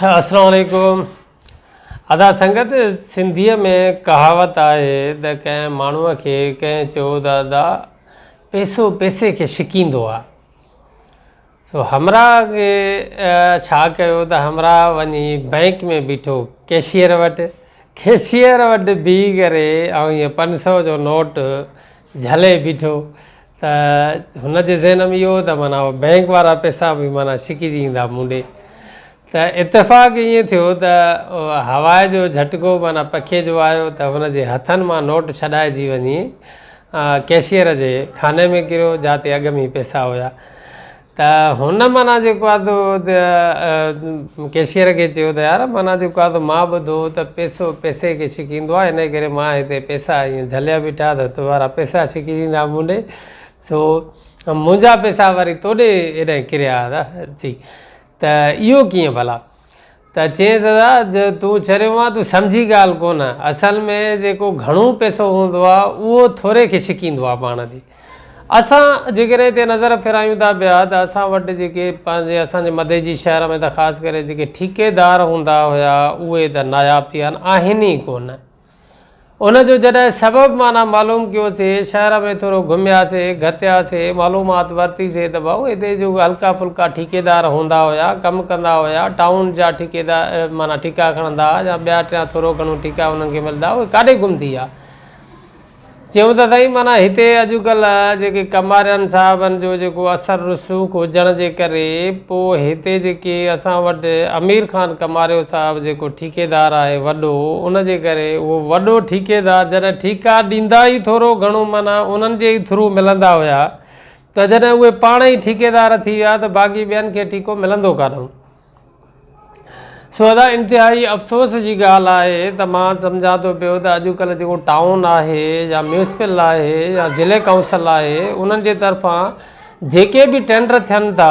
السلام عليڪم ادا سنگت سنڌيء ۾ ڪهاوت آهي ته ڪنهن ماڻهوء کي ڪنهن چيو ته ادا پئسو پئسي کي ڇڪيندو آ سو همراهه کي ڇا ڪيو ته همراهه وڃي بئنڪ ۾ بيٺو ڪيشيئر وٽ ڪيشيئر وٽ بيهي ڪري ۽ ائين 500 جو نوٽ جهلي بيٺو ته هن جي ذهن ۾ اهو هو ته معنيٰ بئنڪ وارا پئسا به معنيٰ ڇڪجي ايندا مون ڏي ته اتفاق ائين ٿيو ته هوا جو جهٽڪو معنيٰ پکي جو آيو ته هن جي هٿن مان نوٽ ڇڏائجي وڃي ڪيشيئر جي خاني ۾ ڪريو جاتي اڳ ۾ پئسا هيا ته هن معنيٰ جيڪو آهي سو ڪيشيئر کي چيو ته يار معنيٰ جيڪو آهي سو مان ٻڌو ته پئسو پئسي کي ڇڪيندو آهي انهي ڪري مان هتي پئسا ائين جهليا بيٺا ته تو وارا پئسا ڇڪجي ايندا مون ڏي سو منهنجا پئسا وري تو ڏي ايڏانهن ڪريا ٿي ته اهو ڪيئن ڀلا؟ ته چيس دادا جو تون چريو آن تون سمجهي ڳالهه ڪونه اصل ۾ جيڪو گهڻو پئسو هوندو آ اهو ٿوري کي ڇڪيندو آ پاڻ ڏي. اسان جيڪڏهن هتي نظر ڦيرايون ٿا پيا ته اسان وٽ جيڪي پنهنجي اسان جي مدئجي شهر ۾ ته خاص ڪري جيڪي ٺيڪيدار هوندا هيا اهي ته ناياب ٿي ويا آهن آهن ئي ڪونه. ان جو جڏهن سبب معنيٰ معلوم ڪيوسي، شهر ۾ ٿورو گهمياسي، گهتياسي، معلومات ورتيسي ته ڀائو هتي جو هلڪا ڦلڪا ٺيڪيدار هوندا هيا، ڪم ڪندا هيا، ٽائون جا ٺيڪيدار معنيٰ ٺيڪا کڻندا ها يا ٻيا ٽيا ٿورو گهڻو ٺيڪا انهن کي ملندا اهي ڪاڏي گم ٿي ويا؟ چيون ته سائين معنيٰ هتي اڄڪلهه جيڪي ڪمارين صاحبن جو جيڪو اثر رسوخ هجڻ جي ڪري پوء هتي جيڪي اسان وٽ امير خان ڪماريو صاحب جيڪو ٺيڪيدار آهي وڏو ان جي ڪري اهو وڏو ٺيڪيدار جڏهن ٺيڪا ڏيندا ئي ٿورو گهڻو معنيٰ انهن جي ئي ٿرو ملندا هيا ته جڏهن اهي پاڻ ئي ٺيڪيدار ٿي ويا ته باقي ٻين کي ٺيڪو ملندو ڪاڏهون. سو ادا انتهائي افسوس جي ڳالهه آهي ته مان سمجهان ٿو پيو ته اڄڪلهه جيڪو ٽائون آهي يا ميونسپل آهي يا ضلعي ڪائونسل آهي انهن جي طرفان جيڪي به ٽينڊر ٿين ٿا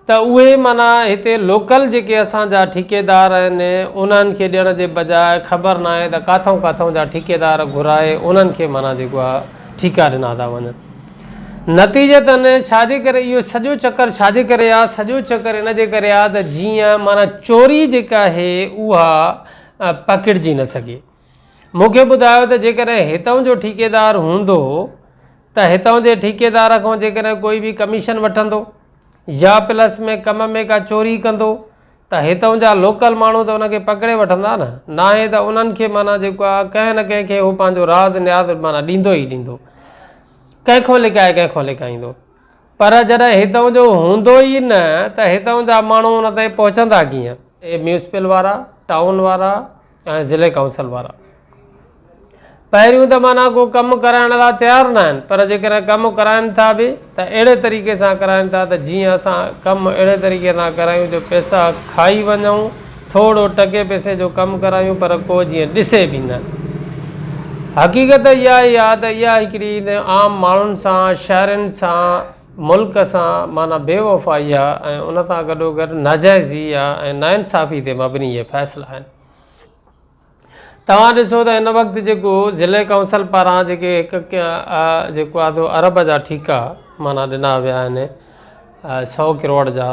ته اهي معنيٰ هتي لوڪل جيڪي اسان جا ٺيڪيدار آهن انهن کي ڏيڻ جي بجاء خبر ناهي ته ڪاٿئون ڪاٿئون جا ٺيڪيدار گهرائي انهن کي معنيٰ جيڪو آهي ٺيڪا ڏنا ٿا وڃن. نتيجتاً ڇا جي ڪري اهو سڄو چڪر ڇا جي ڪري آ؟ سڄو چڪر ان جي ڪري آ ته جيئن معنيٰ چوري جيڪا آهي اها پڪڙجي نه سگهي. مون کي ٻڌايو ته جيڪڏهن هتئون جو ٺيڪيدار هوندو ته هتئون جي ٺيڪيدار کان جيڪڏهن ڪوئي به ڪميشن وٺندو يا پلس ۾ ڪم ۾ ڪا چوري ڪندو ته هتئون جا لوڪل ماڻهو ته ان کي پڪڙي وٺندا نه، ناهي ته انهن کي معنيٰ جيڪو آ ڪنهن نه ڪنهن کي هو پنهنجو راز نياز معنيٰ ڏيندو ئي ڏيندو. ڪنهن کان لڪائي ڪنهن کان لڪائيندو. پر جڏهن هتئون جو هوندو ئي نه ته هتئون جا ماڻهو ان تائين پهچندا ڪيئن؟ اهي ميونسپل وارا، ٽائون وارا ۽ ضلعي ڪائونسل وارا پهريون ته معنيٰ ڪو ڪم ڪرائڻ لاء تيار نه آهن پر جيڪڏهن ڪم ڪرائن ٿا به ته اهڙي طريقي سان ڪرائن ٿا ته جيئن اسان ڪم اهڙي طريقي سان ڪرايون جو پئسا کائي وڃون ٿورو ٽڪي پئسي جو ڪم ڪرايون پر ڪو جيئن ڏسي به نه. حقيقت اها ئي آهي ته اها هڪڙي عام ماڻهن سان شهرين سان ملڪ سان معنيٰ بي وفائي آهي ۽ ان سان گڏوگڏ ناجائزي آهي ۽ ناانصافي تي مبني اهي فيصلا آهن. توهان ڏسو ته هن وقت جيڪو ضلعي ڪائونسل پاران جيڪي هڪ جيڪو آهي سو ارب جا ٺيڪا معنيٰ ڏنا ويا آهن سئو ڪروڙ جا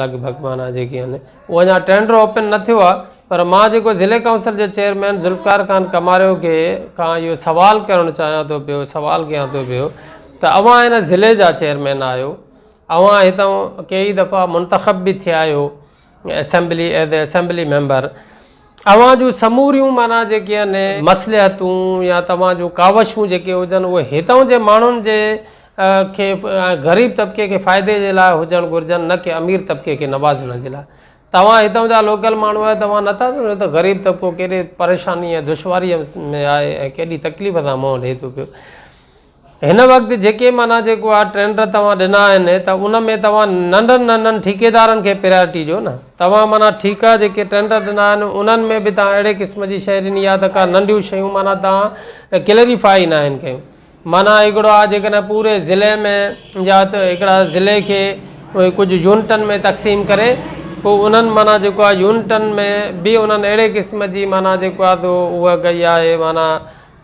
لڳ ڀڳ معنيٰ جيڪي آهن اهو اڃا ٽينڊر اوپن نه ٿيو آهي پر مان جيڪو ضلعي ڪائونسل جي چيئرمين ذوالفقار خان ڪماريو کي کان اهو سوال ڪرڻ چاهيان ٿو پيو سوال ڪيان ٿو پيو ته اوهان هن ضلعي جا چيئرمين آهيو اوهان هتان ڪيئي دفعا منتخب به ٿيا آهيو assembly as A assembly member اوهان جون سموريون معنيٰ جيڪي آهن مصلحتون يا توهان جون ڪاوشون جيڪي هجن اهي هتان جي ماڻهن جي کي غريب طبقي کي فائدي جي لاء هجڻ گهرجن نه ڪي امير طبقي کي نوازڻ جي لاء توهان هتان جا لوڪل ماڻهو آهيو توهان نٿا سمجهو ته غريب طبقو ڪيڏي پريشاني ۽ دشواري ۾ آهي ۽ ڪيڏي تڪليف سان منهن ڏئي ٿو پيو هن وقت جيڪي معنيٰ جيڪو آ ٽينڊر توهان ڏنا آهن ته ان ۾ توهان ننڍن ننڍن ٺيڪيدارن کي پريارٽي ڏيو نه توهان معنيٰ ٺيڪا جيڪي ٽينڊر ڏنا آهن انهن ۾ به توهان اهڙي قسم جي شيء ڏني آ ته ڪا ننڍيون شيون معنيٰ توهان ڪليريفائي نه آهن ڪيون معنيٰ هڪڙو آ جيڪڏهن پوري ضلعي ۾ يا ته هڪڙا ضلعي کي ڪجهه يونٽن ۾ تقسيم ڪري پوء انهن معنيٰ جيڪو آ يونٽن ۾ به انهن اهڙي قسم جي معنيٰ جيڪو آ سو اها ڪئي آهي معنيٰ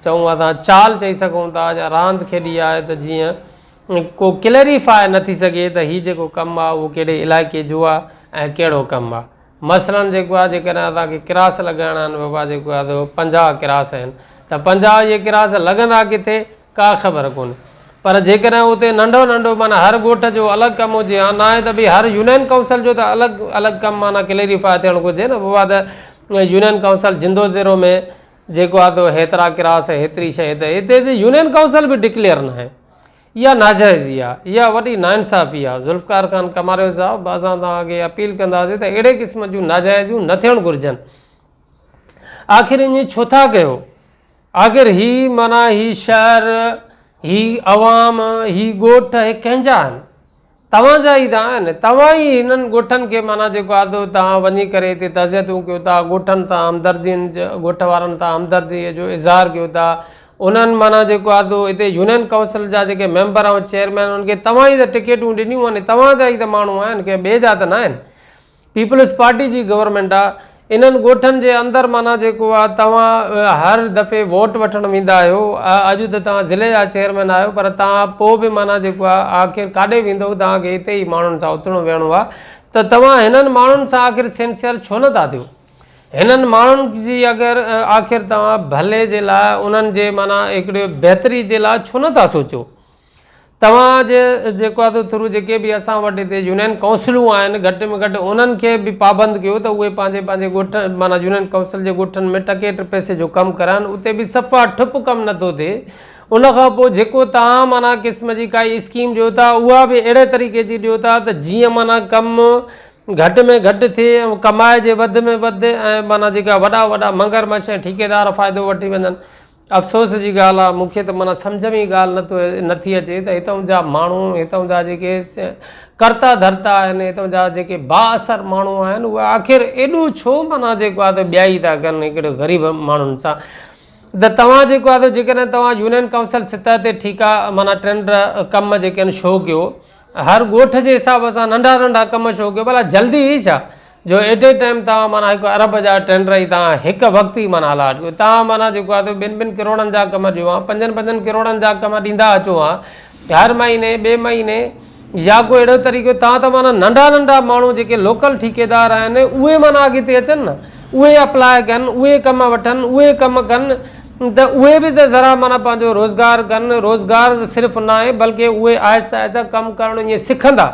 چئون اسان چال چئي سگهون ٿا يا راند کيڏي آهي ته جيئن ڪو ڪليريفاء نه ٿي سگهي ته هي جيڪو ڪم آهي اهو ڪهڙي علائقي جو آهي ۽ ڪهڙو ڪم آهي. مثلاً جيڪو آهي جيڪڏهن اسان کي ڪراس لڳائڻا آهن بابا جيڪو آهي سو 50 ڪراس آهن ته 50 اهي ڪراس لڳندا ڪٿي ڪا خبر ڪونهي پر جيڪڏهن اتي ننڍو ننڍو معنيٰ هر ڳوٺ جو الڳ ڪم هجي ها ناهي ته ڀئي هر يونين ڪائونسل جو ته الڳ الڳ ڪم معنيٰ ڪليريفاء ٿيڻ گهرجي نه بابا ته يونين ڪائونسل جندو ديرو ۾ جيڪو آهي سو هيترا ڪراس هيتري شيء ته هتي ته يونين ڪائونسل به ڊڪليئر ناهي اها ناجائزي آهي اها وڏي ناانصافي آهي ذوالفقار خان ڪماريو صاحب اسان توهان کي اپيل ڪنداسين ته اهڙي قسم جون ناجائزيون نه ٿيڻ گهرجن آخر ائين ڇو ٿا ڪيو آخر هي معنيٰ هي شهر، هي عوام، هي ڳوٺ هي ڪنهن جا آهن؟ توهان جا ئي ته آهن. توهان ئي هنن ڳوٺن کي معنيٰ جيڪو آهي سو توهان وڃي ڪري هتي تعزيتون ڪيو ٿا، ڳوٺن سان همدردين ڳوٺ وارن سان همدرديء جو اظهار ڪيو ٿا. انهن معنيٰ جيڪو آهي سو هتي يونين ڪائونسل جا جيڪي ميمبر ۽ چيئرمين انهن کي توهان ئي ته ٽڪيٽون ڏنيون آهن، توهان جا ئي ته ماڻهو آهن، ڪنهن ٻئي جا ته ناهن. پيپلز پارٽي جي گورنمينٽ آ انهن ڳوٺن جي اندر معنيٰ جيڪو آ توهان هر دفعي ووٽ وٺڻ ويندا آهيو اڄ ته توهان ضلعي جا چيئرمين آهيو پر توهان پوء به معنيٰ جيڪو آ آخر ڪاڏي ويندو توهان کي اتي ئي ماڻهن سان اٿڻو ويهڻو آ ته توهان هنن ماڻهن سان آخر سنسيئر ڇو نه ٿا ٿيو هنن ماڻهن جي اگر آخر توهان ڀلي جي لاء انهن جي معنيٰ هڪڙي بهتري جي لاء ڇو نه ٿا سوچو. توهان جي جيڪو آهي سو ٿرو جيڪي به اسان وٽ هتي يونين ڪائونسلون آهن گهٽ ۾ گهٽ انهن کي به پابند ڪيو ته اهي پنهنجي پنهنجي ڳوٺ معنيٰ يونين ڪائونسل جي ڳوٺن ۾ ٽڪي ٽي پئسي جو ڪم ڪرائن اتي به صفا ٺپ ڪم نٿو ٿئي ان کان پوء جيڪو توهان معنيٰ قسم جي ڪائي اسڪيم ڏيو ٿا اها به اهڙي طريقي جي ڏيو ٿا ته جيئن معنيٰ ڪم گهٽ ۾ گهٽ ٿئي ۽ ڪمائجي وڌ ۾ وڌ ۽ معنيٰ جيڪا وڏا وڏا منگر مڇ ۽ ٺيڪيدار فائدو وٺي وڃن افسوس جي ڳالهه آ مون کي ته معنيٰ سمجهه ۾ ئي ڳالهه نٿو نٿي اچي ته هتئون جا ماڻهو هتئون جا جيڪي ڪرتا ڌرتا آهن هتئون جا جيڪي بااثر ماڻهو آهن اهي آخر ايڏو ڇو معنيٰ جيڪو آ ته ٻيائي ٿا ڪن هڪڙي غريب ماڻهن سان ته توهان جيڪو آ ته جيڪڏهن توهان يونين ڪائونسل سطح تي ٺيڪا معنيٰ ٽينڊر ڪم جيڪي آهن شو ڪيو هر ڳوٺ جي حساب سان ننڍا ننڍا ڪم شو ڪيو ڀلا جلدي هي ڇا جو ايٽ اي ٽائيم توهان معنيٰ هڪ ارب جا ٽينڊر ئي توهان هڪ وقت ئي معنيٰ الاٽ ڪيو توهان معنيٰ جيڪو آهي سو ٻن ٻن ڪروڙن جا ڪم ڏيو ها پنجن پنجن ڪروڙن جا ڪم ڏيندا اچو ها هر مهيني ٻئي مهيني يا ڪو اهڙو طريقو توهان ته معنيٰ ننڍا ننڍا ماڻهو جيڪي لوڪل ٺيڪيدار آهن اهي معنيٰ اڳتي اچن نه اهي اپلاء ڪن اهي ڪم وٺن اهي ڪم ڪن ته اهي به ته ذرا معنيٰ پنهنجو روزگار ڪن روزگار صرف ناهي بلڪه اهي آهستي آهستي ڪم ڪرڻ ائين سکندا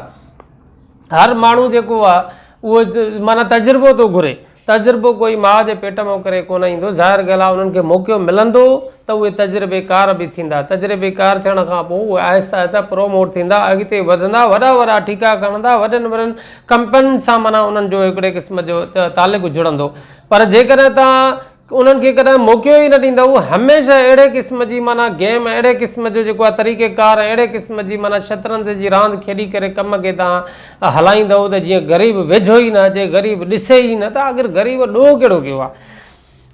هر ماڻهو جيڪو آهي اهو معنيٰ تجربو ٿو گهري تجربو ڪوئي ماء جي پيٽ مان ڪري ڪونه ايندو ظاهر ڳالهه آهي انهن کي موقعو ملندو ته اهي تجربيڪار به ٿيندا تجربيڪار ٿيڻ کان پوء اهي آهستي آهستي پروموٽ ٿيندا اڳتي وڌندا وڏا وڏا ٺيڪا کڻندا وڏن وڏن ڪمپنين سان معنيٰ انهن جو هڪڙي قسم جو تعلق جڙندو پر جيڪڏهن توهان انهن کي ڪڏهن موقعو ئي نه ڏيندؤ هميشه اهڙي قسم جي معنيٰ گيم اهڙي قسم جو جيڪو آهي طريقي ڪار ۽ اهڙي قسم جي معنيٰ شطرنج جي راند کيڏي ڪري ڪم کي توهان هلائيندؤ ته جيئن غريب ويجهو ئي نه اچي غريب ڏسي ئي نه ته آخر غريب ڏوهه ڪهڙو ڪيو آهي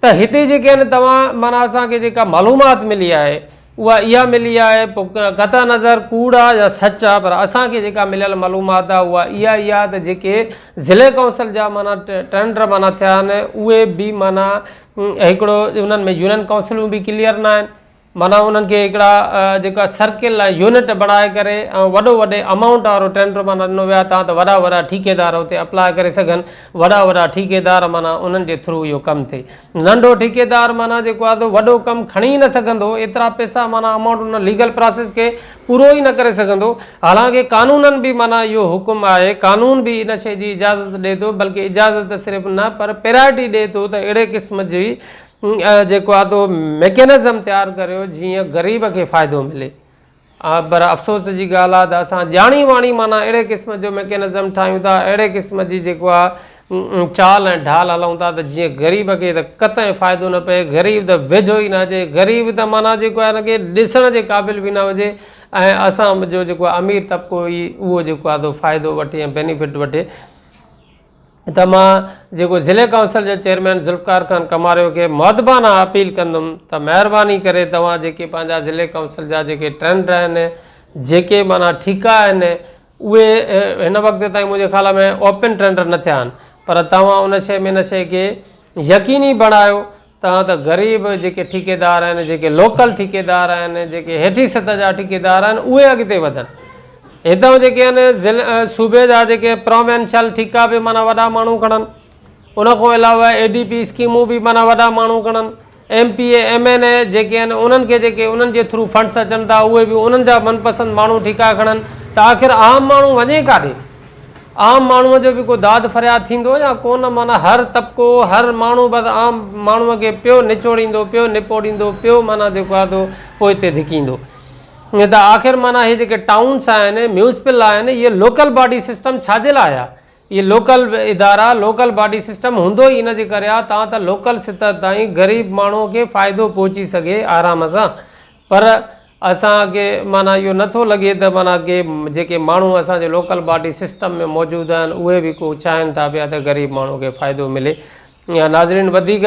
ته هتي جيڪي آهن توهان معنيٰ اسان کي جيڪا معلومات ملي آهي اها اها ملي آهي پوء قطع نظر ڪوڙ آهي يا سچ آهي پر اسان کي جيڪا مليل معلومات آهي اها اها ئي آهي ته جيڪي ضلعي ڪائونسل جا معنيٰ ٽينڊر معنيٰ ٿيا آهن اهي به معنيٰ هڪڙو انهن ۾ يونين ڪائونسلون به ڪليئر نه آهن معنيٰ انهن کي هڪڙا جيڪا سرڪل ۽ يونٽ بڻائي ڪري ۽ وڏو وڏي امائونٽ وارو ٽينڊر معنيٰ ڏنو ويو آهي تان ته وڏا وڏا ٺيڪيدار اتي اپلاء ڪري سگهن وڏا وڏا ٺيڪيدار معنيٰ انهن جي ٿرو اهو ڪم ٿئي ننڍو ٺيڪيدار معنيٰ جيڪو آهي سو وڏو ڪم کڻي ئي نه سگهندو ايترا پئسا معنيٰ امائونٽ ان ليگل پراسيس کي پورو ئي نه ڪري سگهندو حالانڪه قانونن به معنيٰ اهو حڪم آهي قانون به ان شيء جي اجازت ڏئي ٿو بلڪه اجازت ته صرف نه پر پرائرٽي ڏئي ٿو ته اهڙي قسم جي جيڪو آهي سو ميڪينزم تيار ڪريو جيئن غريب کي فائدو ملي. پر افسوس جي ڳالهه آهي ته اسان ڄاڻي واڻي معنيٰ اهڙي قسم جو ميڪينزم ٺاهيون ٿا اهڙي قسم جي جيڪو آهي چال ۽ ڍال هلون ٿا ته جيئن غريب کي ته قطعي فائدو نه پئي غريب ته ويجهو ئي نه اچي غريب ته معنيٰ جيڪو آهي ان کي ڏسڻ جي قابل به نه هجي ۽ اسان جو جيڪو آهي امير طبقو ئي اهو جيڪو آهي سو فائدو وٺي ۽ بينيفٽ وٺي. ته مان جيڪو ضلعي ڪائونسل جو چيئرمين ذوالفقار خان ڪماريو کي مؤدبانه اپيل ڪندم ته مهرباني ڪري توهان جيڪي پنهنجا ضلعي ڪائونسل جا جيڪي ٽينڊر آهن جيڪي معنيٰ ٺيڪا آهن اهي هن وقت تائين منهنجي خيال ۾ اوپن ٽينڊر نه ٿيا آهن پر توهان ان شيء ۾ ان شيء کي يقيني بڻايو تان ته غريب جيڪي ٺيڪيدار آهن، جيڪي لوڪل ٺيڪيدار آهن، جيڪي هيٺين سطح جا ٺيڪيدار آهن، اهي اڳتي وڌن. هتان جيڪي آهن ضلع صوبي جا جيڪي پراونشل ٺيڪا به معنيٰ وڏا ماڻهو کڻن. ان کان علاوه اي ڊي پي اسڪيمون به معنيٰ وڏا ماڻهو کڻن. M P A, M N A جيڪي آهن انهن کي جيڪي انهن جي ٿرو فنڊس اچن ٿا اهي به انهن جا من پسند ماڻهو ٺيڪا کڻن ته آخر عام ماڻهو وڃي ڪاڏي؟ عام ماڻهوء جو به ڪو داد فرياد ٿيندو يا ڪونه معنيٰ هر طبقو هر ماڻهو بس عام ماڻهوء کي پيو نچوڙيندو پيو نپوڙيندو پيو معنيٰ جيڪو آهي سو پوئتي ڌڪيندو ته آخر معنيٰ هي جيڪي ٽائونس آهن ميونسپل آهن اهي لوڪل باڊي سسٽم ڇا جي لاء آهي؟ اهي لوڪل ادارا، لوڪل باڊي سسٽم هوندو ئي ان جي ڪري آهي تان ته لوڪل سطح تائين غريب ماڻهو کي فائدو پهچي سگهي آرام سان پر اسان کي معنيٰ اهو نه ٿو لڳي ته معنيٰ ڪي جيڪي ماڻهو اسان جي لوڪل باڊي سسٽم ۾ موجود آهن اهي به ڪو چاهين ٿا پيا ته غريب ماڻهو کي فائدو ملي يا ناظرين وڌيڪ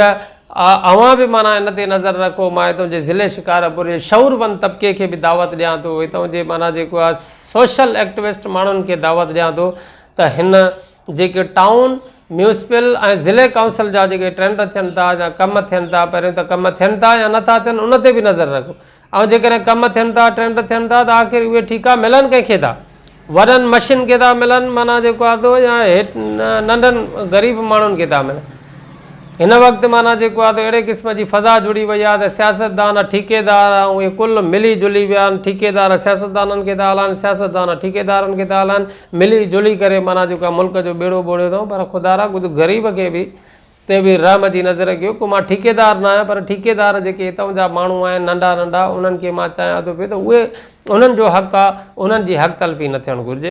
اوهان به معنيٰ ان تي نظر رکو مان هتان جي ضلعي شڪارپور جي شعوروند طبقي کي به دعوت ڏيان ٿو هتان جي معنيٰ جيڪو آهي سوشل ايڪٽوسٽ ماڻهن کي دعوت ڏيان ٿو ته هن جيڪي ٽائون، ميونسپل ۽ ضلعي ڪائونسل جا جيڪي ٽينڊر ٿين ٿا يا ڪم ٿين ٿا پهريون ته ڪم ٿين ٿا يا نٿا ٿين ان تي به نظر رکو ۽ جيڪڏهن ڪم ٿين ٿا ٽينڊر ٿين ٿا ته آخر اهي ٺيڪا ملن ڪنهن کي ٿا وڏن مشين کي ٿا ملن معنيٰ جيڪو آهي سو يا هيٺ ننڍن غريب ماڻهن کي ٿا ملن هن وقت معنيٰ جيڪو آهي اهڙي قسم جي فضا جڙي وئي آهي ته سياستدان، ٺيڪيدار ۽ اهي ڪل ملي جلي ويا آهن، ٺيڪيدار سياستدانن کي ٿا هلائن، سياستدان ٺيڪيدارن کي ٿا هلائن، ملي جلي ڪري معنيٰ جيڪو آهي ملڪ جو ٻيڙو ٻوڙيو اٿئون پر خدارا ڪجهه غريب کي به تي به رحم جي نظر ڪيو، ڪو مان ٺيڪيدار نه آهيان پر ٺيڪيدار جيڪي هتئون جا ماڻهو آهن ننڍا ننڍا انهن کي مان چاهيان ٿو پيو ته اهي انهن جو حق آهي انهن جي حق تلفي نه ٿيڻ گهرجي.